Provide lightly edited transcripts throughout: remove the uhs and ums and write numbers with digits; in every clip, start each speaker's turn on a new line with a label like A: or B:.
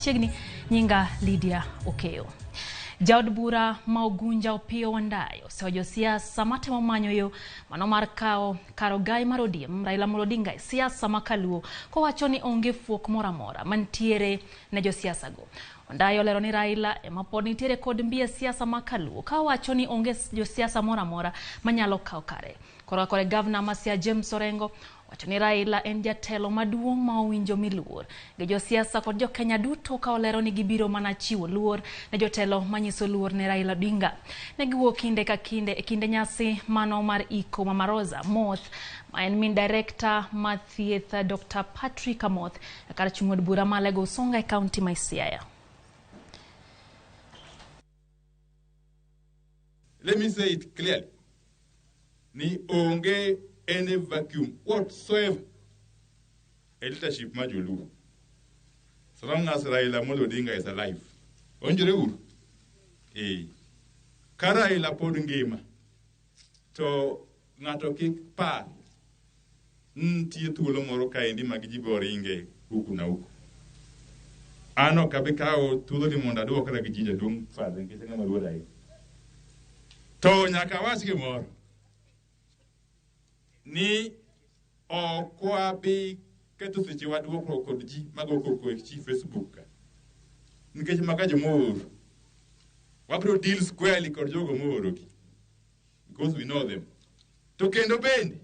A: Chiegni nyinga Lydia Okeyo. Jaod bura ma Ugunja Opiyo Wandayi osewa josiasa matemo manyo yo mano mar kawo kar ogai mar ODM Raila Amolo Odinga e siasa ma kaluo kowacho ni onge fuok moro amora mantiere ne josiasa go. Wandayi olero ni Raila ema pod nitiere kod mbi e siasa ma kaluo ka owacho ni onge josiasa moro amora manyalo kawo kare. Korka kore gavana ma Siaya James Orengo wacho ni Raila en jatelo maduong' ma owinjo mi luor gi josiasa kod jokenya duto ka olero ni gibiro mana chiwo luor ne jotelo manyiso luor ne Raila Odinga. Ne giwuok kinde ka kinde e kinde nyasi mano mar iko Mama Rosa Amoth ma en min director mar thieth Dr. Patrick Amoth e kar chung' od bura ma Alego Usonga e kaunti ma Siaya.
B: Let me say it clearly. Ni onge any vacuum whatsoever e leadership ma Joluo. So long as Raila Amolo Odinga is alive. Onjore uru? Eh. Ka Raila pod ngima, to ng'ato kik par nitie thuolo moro kaendi mag ji bo ringe huku na huku. An ok abi kawo thuolo ni mondo aduokra gi ji jaduong' Fadhe nikech ng'ama luor ahinya. To nyaka awach gimoro ni ok wabi ketho sechewa duokruok kod ji mago koko e chi Facebook ka. Nikech maka joma ooro. Wabiro deal squarely kod jogo moorogi. Because we know them. To kendo bende,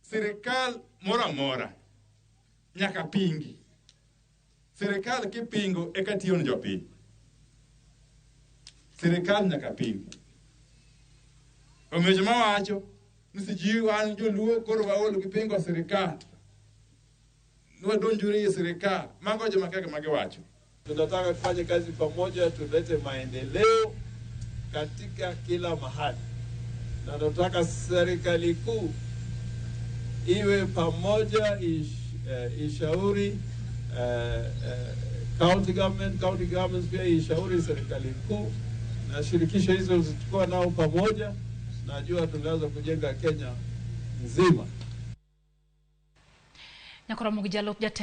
B: sirikal moro amora nyaka pingi. Sirikal kipingo eka tiyo ne jopiny. Sirikal nyaka pingi. Omiyo joma wacho ni siji wan joluo koro waol gi pingo sirikal. Nwadonjore e sirikal. Mago joma kaka magiwacho.
C: Tunataka tufanye kazi pamoja, tulete maendeleo katika kila mahali, na tunataka serikali kuu iwe pamoja, ishauri county government, county governments pia ishauri serikali kuu na shirikisho hizo zichukua nao pamoja, najua tunaweza kujenga Kenya nzima.
A: Nyakoromo gi jalup jatend